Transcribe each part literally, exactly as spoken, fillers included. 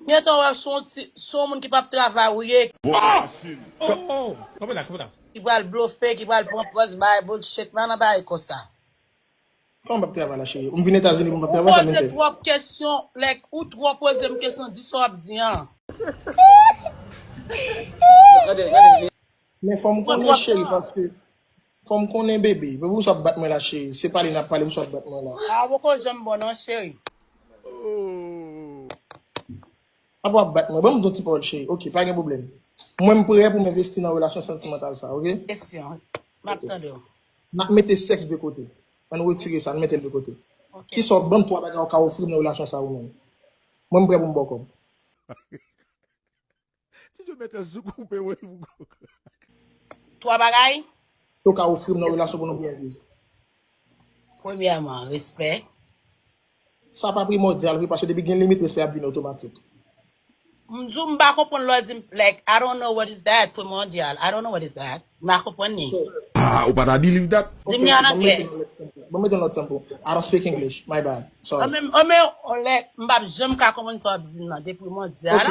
Gentan wè se yon ti, se yon moun ki p ap travay ou ye, Bon, machin. Oh, oh, kanpe la, kanpe la. Ki pral blofe, ki pral pran pòz, bay bullshit, man, nan bay konsa. Kòman m p ap travay la, cheri? M vin Etazini pou m p ap travay, sa m vin Poze fè? Twòp kesyon, like, ou twò poze m kesyon, di sa w ap di an. Men fò m konnen, cheri, paske fò m konnen, bebe. Pou sa w ap bat mwen la, cheri? Se pale n ap pale, pou sa w ap bat mwen la? A, ou poko janm bon non, cheri. Apa w ap bat mwen? Ban m di yon ti pawòl, cheri. Ok, pa gen pwoblèm. Mwen, m prè pou m envesti nan relasyon santimantal sa, ok? Kesyon. M ap tande w. N ap mete sèks de kote. Ann retire sa, ann mete l de kote. Ok. Kisa w, ban m twa bagay ou ka ofri m nan relasyon sa ou menm? Mwen, m prè pou m ba w kòb. Ti Djo mete sou koupe wi. Twa bagay. Ou ka ofri m nan relasyon pou nou byen viv. Premyèman, respè. Sa pa primòdyal vre, paske depi gen limit, respè ap vini otomatik. M di w m pa konprann lè w di m, like, I don't know what is that, primordial. I don't know what is that. M pa konprann li. Ah, ou pa ta believe that? Di m li an Ban m anglè. mete yon lòt tempo. Ban m mete yon lòt tempo. I don't speak English. My bad. Sorry. An men, an men, like, m p ap janm ka konprann sa w ap di m nan, de primordial.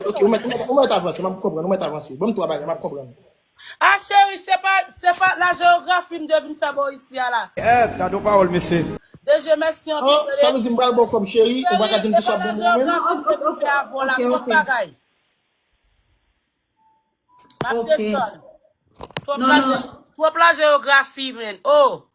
Ok, ou mèt, ou mèt, ou mèt avanse, m ap konprann, ou mèt avanse. Ban m twa bagay, m ap konprann. Ah, cheri, se pa, se pa la jewografi m te vin fè bò isi a la. Eh, gade yon pawòl, mesye. D J, mèsi Oh, anpil. sa vle di m pral ba w kòb, cheri, ou pa ka di m ki sa bon mwen menm? Jewografi m te vin fè avè w la, Ok, twòp ok. bagay. M ap Ok. desann. Twòp Non, la, non. Twòp la jewografi, man. Oh.